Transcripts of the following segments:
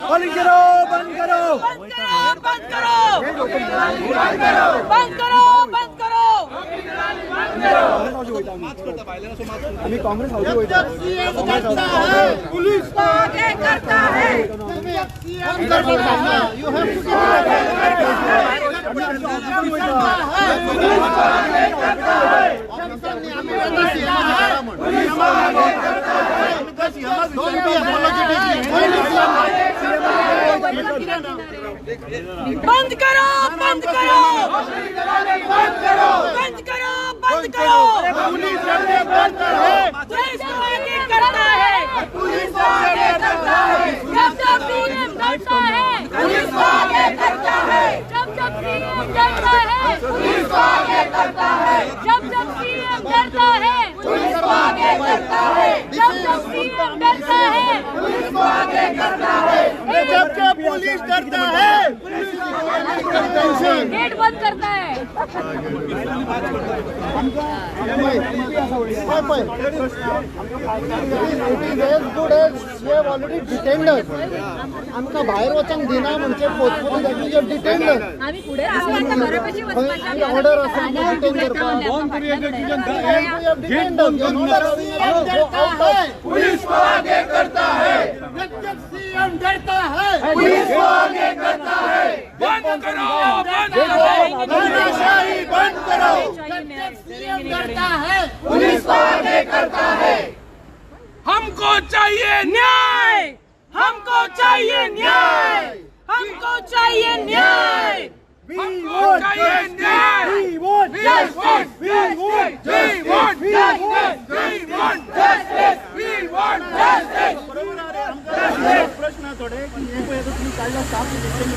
बंद करो, बंद करो, बंद करो, बंद करो, बंद करो, बंद करो। आम्ही काँग्रेस पुलिस को आगे करता है। बंद करो, बंद करो, बंद करो, बंद करो, बंद करो। पुलिस पुलिस को आगे करता है, पुलिस को आगे करता है। जब जब सीएम डरता है, पुलिस को आगे करता है। जब जब सीएम डरता है, पुलिस को आगे करता है। जब जब सीएम डरता है, पुलिस को आगे करता है। जब जब सीएम डरता है, पुलिस को आगे करता है। जब जब पुलिस डरता है, गेट बंद करता है। आमकां भायर वचोंक दिना म्हणजे डिटेंडर ऑर्डर आसा डिटेन करपाक। पुलिस को आगे करता है। सीएम डरता है, पुलिस को आगे करता है। बंद करो, बंद करो, तानाशाही बंद करो। सीएम डरता है, पुलिस को आगे करता है। हमको चाहिए न्याय, हमको चाहिए न्याय, हमको चाहिए न्याय, हमको चाहिए न्याय। We want justice. We want justice. We want justice. We want justice. प्रश्न थोडे की हे पळय तुम्ही काढला staff selection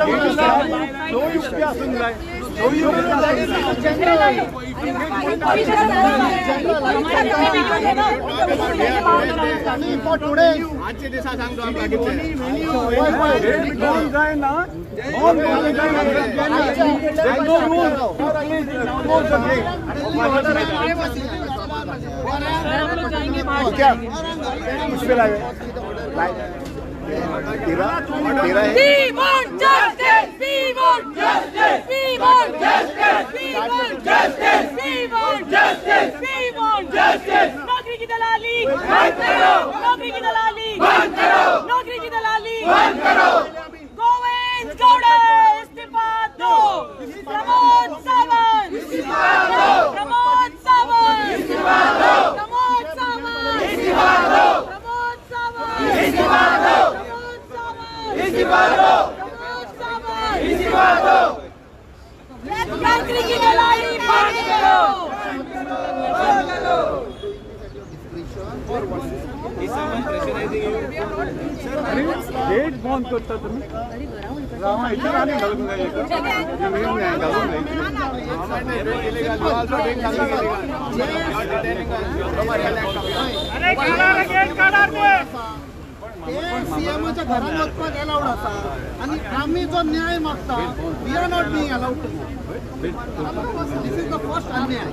commission for today आजचे दिसा सांगतो We want justice. We want justice. We want justice. We want justice. We want justice. We want justice. नौकरी की दलाली बंद करो, नौकरी की दलाली बंद करो, नौकरी की दलाली बंद करो। गोविंद गौड़े इस्तीफा दो, प्रमोद सावंत इस्तीफा दो, प्रमोद सावंत इस्तीफा दो, प्रमोद सावंत इस्तीफा दो, प्रमोद सावंत इस्तीफा दो, प्रमोद सावंत इस्तीफा दो, प्रमोद सावंत इस्तीफा दो। नौकरी की दलाली बंद करो। गेट बंद करता तुम्ही आनी घालूंक जाय सीएमाच्या घरान वचपाक अलाउड आसा आनी आमी जो न्याय मागता we are not being allowed to. This is the first अन्याय.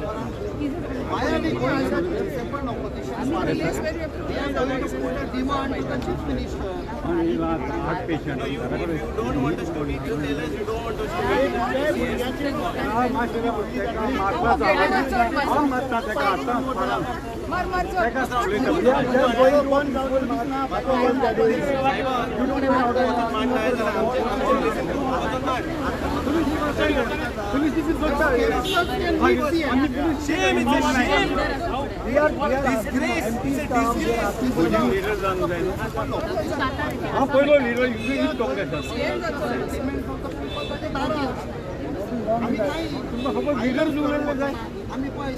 Why are we going as a separate opposition party? We are going to put a demand to the chief minister. You don't want us to meet, you tell us you don't want us to meet. Shame, it's a shame. Disgrace, it's a disgrace. हा पयलो leader is Congress. तुमकां खबर leader उरयल्ले जाय. आमी पळय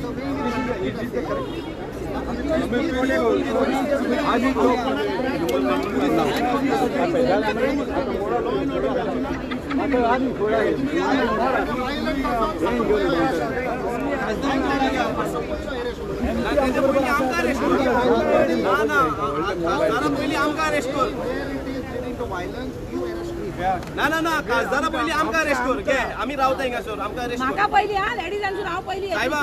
पयलीं आमकां arrest कर. ना ना ना खासदारा पयलीं आमकां अरेस्ट कर घे आमी रावता हिंगासर आमकां अरेस्ट म्हाका पयलीं हा लेडीजांसून हांव पयलीं साहेबा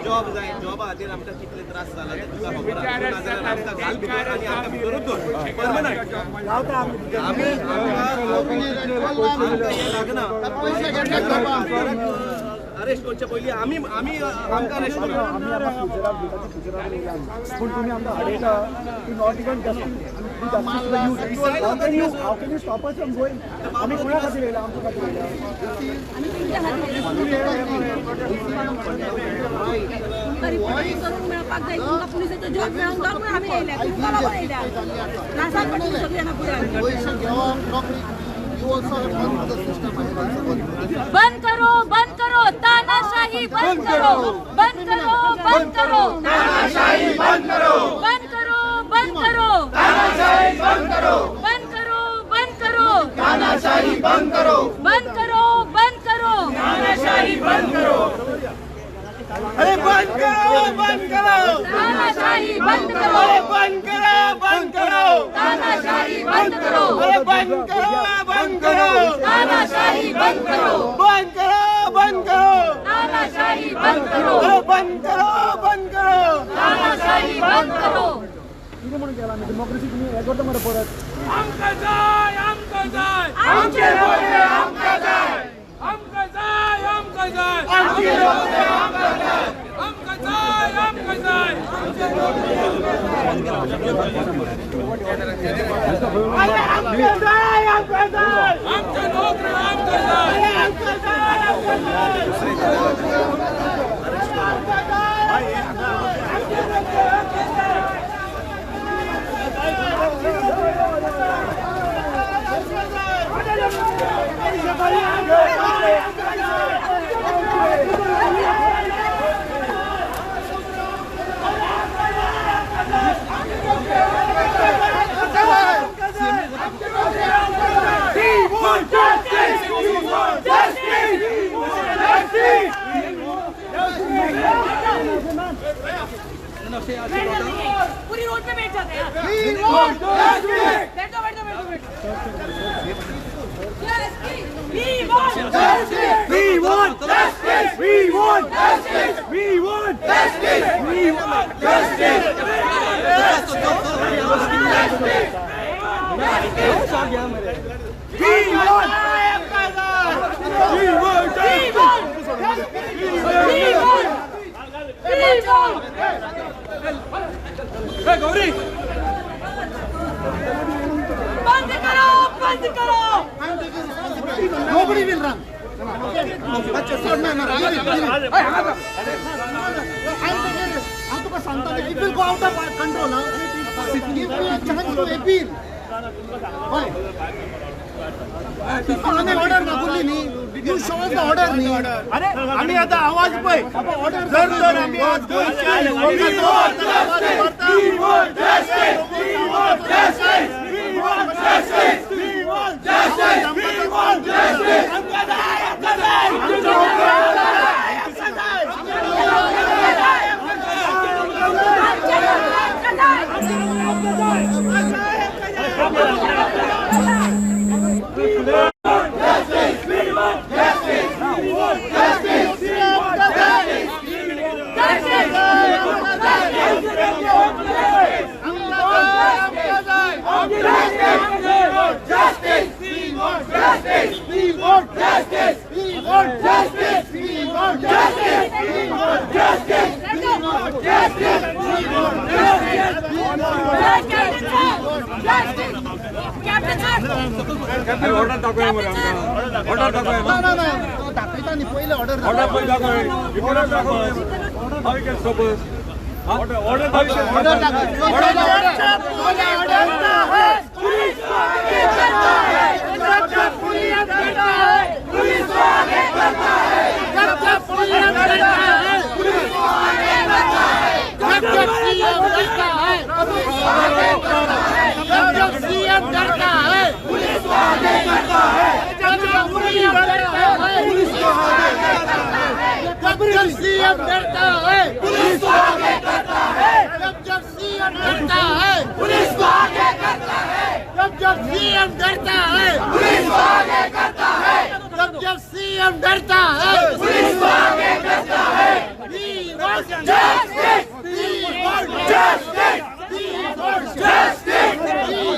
जॉब जाय जॉबा खातीर आमकां कितले त्रास जाला ते तुका खबर आसा नाजाल्यार आमकां घाल भितर आनी आमकां भितरूच दवर परमनंट आमी आमकां हें लागना अरेस्ट करचे पयलीं आमी आमी आमकां अरेस्ट करूं पूण तुमी आमकां हाडयता not even how can you stop us from going? आमी कोणा खातीर येयला आमच्या खातीर येयला तुमकां रिपोर्टिंग करूंक मेळपाक जाय तुमकां पुलिसाचो जॉब मेळोंक जाय म्हणून आमी येयल्या तुमकां लागून येयल्या त्रासाक पडटली सगळीं जाणां फुडें. बंद करो बंद करो तानाशाही बंद करो बंद करो बंद करो तानाशाही बंद करो बंद करो बंद करो तानाशाही बंद करो बंद करो बंद करो तानाशाही बंद करो बंद करो बंद करो तानाशाही बंद करो. अरे बंद करो बंद करो तानाशाही बंद करो अरे बंद करो बंद करो तानाशाही बंद करो अरे बंद करो बंद करो तानाशाही बंद करो बंद करो बंद करो तानाशाही बंद करो अरे बंद करो बंद करो तानाशाही बंद करो. कितें म्हणून केलां आमी डेमोक्रेसी तुमी हें करता मरे परत. आमकां जाय आमकां जाय आमचे नोकरी आमकां जाय आमकां जाय आमकां जाय आमचे नोकरी आमकां जाय आमकां जाय आमकां जाय अरे आमकां जाय आमकां जाय आमचे नोकरी आमकां जाय अरे आमकां जाय आमकां जाय आमकां जाय आमचे नोकरी आमकां जाय. पूरी रोड पे बैठ जाते हैं. बैठो बैठो बैठो बैठो. We want justice. We want justice. We want justice. We want justice. We want justice. We want. We want justice. We want. We want. Hey Gauri. बंद करो बंद करो. Nobody will run. Okay? हांव तुका सांगता it will go out of control. Give me a chance to appeal. हय आमी order मागुल्ली न्ही you show us the order न्ही. अरे आमी आतां आवाज पळय जर तर आमी आज गोंयच्या युवकांचो आवाज व्हरता. We want justice. We want justice. We want justice. We want justice. We want justice. आमकां जाय आमकां जाय आमकां जाय आमकां जाय ऑर्डर दाखय ऑर्डर दाखय. ना ना ना दाखयता न्ही पयलें ऑर्डर ऑर्डर पयलीं दाखय. ऑर्डर दाखय. How you can stop us? Order order दाखय. ऑर्डर दाखय. पुलिस को आगे करता है जब जब पुलिस डरता है पुलिस को आगे करता है जब जब पुलिस डरता है पुलिस को आगे करता है जब जब सीएम डरता है पुलिस को आगे करता है जब जब सीएम डरता है पुलिस को आगे करता है जब जब पुलिस डरता है पुलिस को आगे करता है जब जब सीएम डरता है पुलिस को आगे करता है जब जब सीएम डरता है पुलिस को आगे करता है जब जब जब सीएम डरता है पुलिस को आगे करता है। जब जब सीएम डरता है पुलिस को आगे करता है। We want justice, we want justice, we want justice, we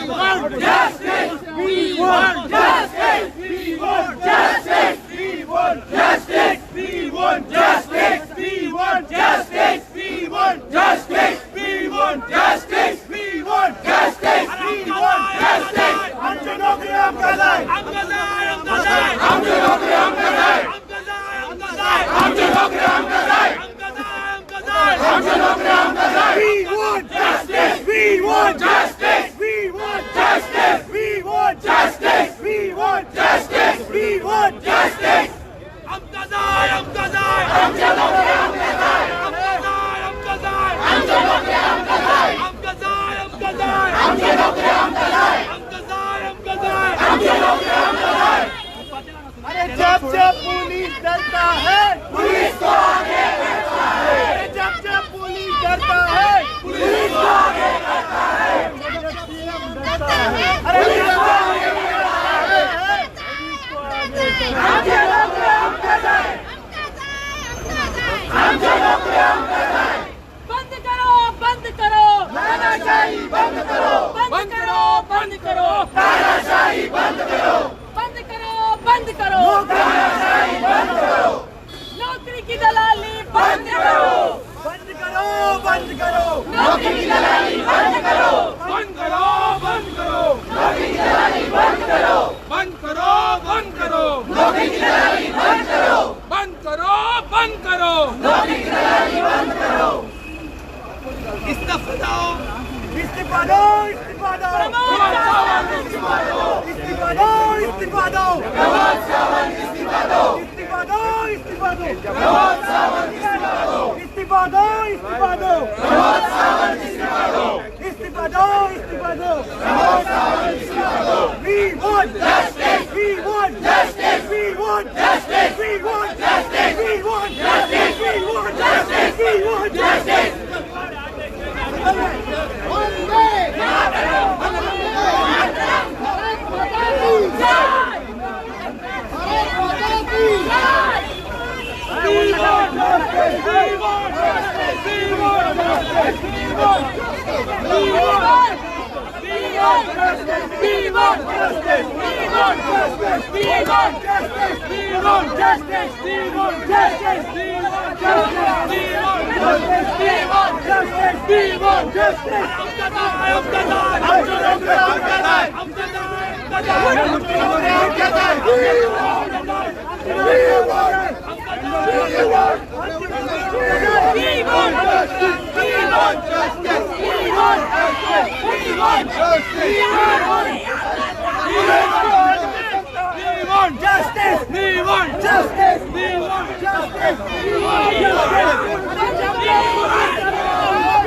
want justice, we want justice, we want justice, we want justice, we want justice, we want justice, we want justice, we want justice, we want justice, we want justice. आमची नोकरी आमकां जाय, आमकां जाय, आमकां जाय, आमची नोकरी आमकां जाय, आमकां जाय, आमकां जाय, आमची नोकरी आमकां जाय, आमकां जाय, आमकां जाय, आमची नोकरी आमकां जाय. We want justice, we want justice, we want justice, we want justice, we want justice, we want justice. आमकां जाय, आमकां जाय, आमची नोकरी आमकां जाय, आमकां जाय, आमकां जाय, आमची नोकरी आमकां जाय, आमकां जाय, आमकां जाय, आमची नोकरी आमकां जाय, आमकां जाय, आमकां जाय, आमची नोकरी आमकां जाय. अरे जब जब पुलिस डरता है पुलिस को आगे करता है। अरे जब जब पुलिस डरता है पुलिस को आगे करता है। अरे पुलिस को आगे करता है। आमची नोकरी आमकां जाय, आमची नोकरी आमकां जाय. बंद करो, बंद करो, तानाशाही बंद करो, बंद करो, बंद करो, तानाशाही बंद करो, बंद करो, बंद करो, तानाशाही बंद करो, नौकरी की दलाली बंद करो, बंद करो, बंद करो, नौकरी की दलाली बंद करो, बंद करो, बंद करो, नौकरी की दलाली बंद करो, बंद करो, बंद करो, नौकरी की दलाली बंद करो, बंद करो, बंद करो, नौकरी की दलाली बंद करो. इस्तीफा दो, इस्तीफा दो, इस्तीफा दो, इस्तीफा दो, इस्तीफा दो, इस्तीफा दो, प्रमोद सावंत इस्तीफा दो, इस्तीफा दो, इस्तीफा दो, प्रमोद सावंत इस्तीफा दो, इस्तीफा दो, इस्तीफा दो, प्रमोद सावंत इस्तीफा दो, इस्तीफा दो, इस्तीफा दो, प्रमोद सावंत इस्तीफा दो. We want justice, we want justice, we want justice, we want justice, we want justice, we want justice, we want justice. Vande Mataram, Mataram, Bharat माता की जय, भारत माता की जय. We want justice, we want justice, we want justice, we want justice, we want, we want justice, we want justice, we want justice, we want justice, we want justice, we want justice, we want justice, we want justice, we want justice, we want justice. आमकां जाय, आमकां जाय, आमची नोकरी आमकां जाय, आमकां जाय, आमकां जाय, आमची नोकरी आमकां जाय. We want, we want, we want, We want justice, we want justice, we want justice, we want justice, we want justice, we want justice, we want justice, we want justice.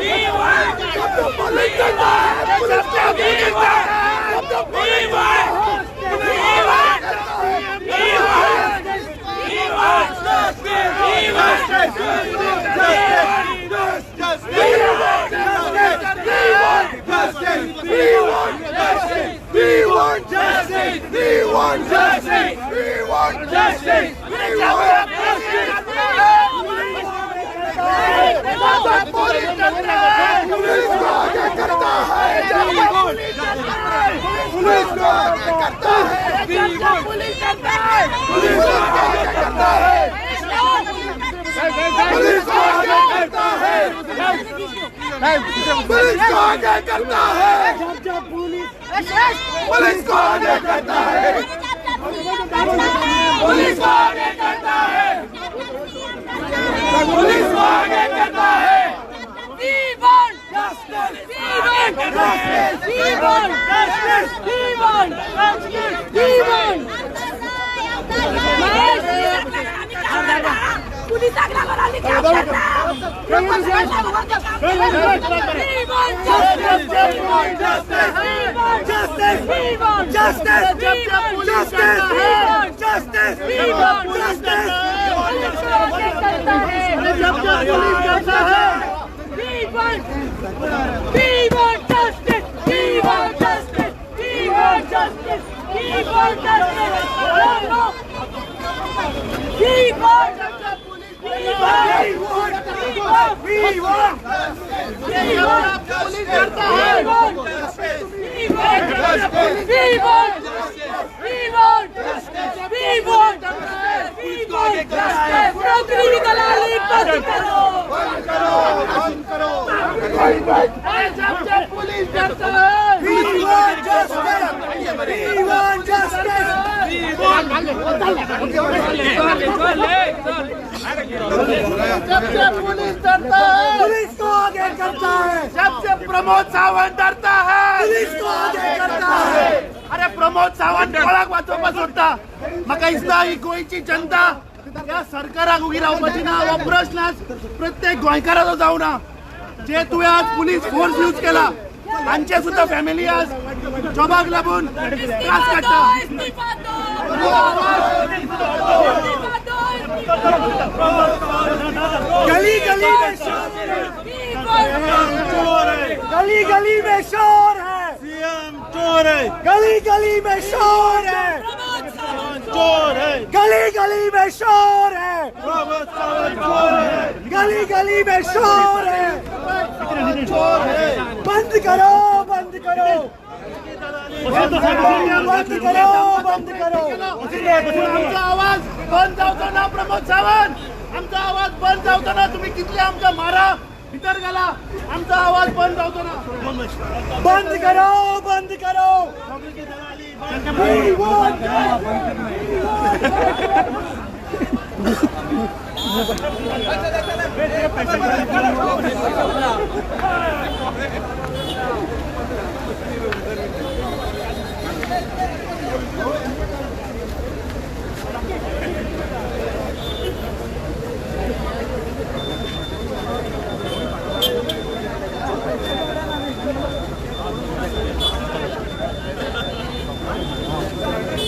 We want जब जब police डरता है police को आगे करता है। जब जब police We want justice! We want justice! We want justice! We want justice! Police को आगे करता है, police को आगे करता है, पुलिस को आगे करता है, पुलिस को आगे करता है, पुलिस को आगे करता है, पुलिस को आगे करता है, पुलिस को आगे करता है, पुलिस को आगे करता है. We want justice. We want justice. We want justice. We want justice. We want. Police We want justice! We want justice! We want We want We want police डरता है। We want We want We want We want नौकरी की दलाली बंद करो, बंद करो, बंद करो। जब जब पुलिस डरता है। We want justice. We want justice. जब जब पुलिस डरता है, पुलिस को आगे करता है। जब जब प्रमोद सावंत डरता है, पुलिस को आगे करता है। अरे प्रमोद सावंत कोणाक वाचोवपाक सोदता? म्हाका दिसता ही गोंयची जनता ह्या सरकाराक उगी रावपाची ना हो प्रश्न आज प्रत्येक गोंयकाराचो जावना. जे तुवें आज पुलीस फोर्स यूज केला तांचे सुद्दां फॅमिली आज जॉबाक लागून त्रास काडटा. गली गली में शोर, गली गली में शोर है। सीएम चोर है। गली गली में शोर है। चोर है। गली गली में शोर है। चोर है। गली गली में शोर है। चोर है। बंद करो, बंद करो, बंद करो, बंद करो। आमचा आवाज बंद जावचो ना प्रमोद सावंत, आमचा आवाज बंद जावचो ना. तुम्ही कितले आमकां मारा भितर घाला, आमचा आवाज बंद जावचो ना. बंद करो, बंद करो। We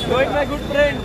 want my good friend.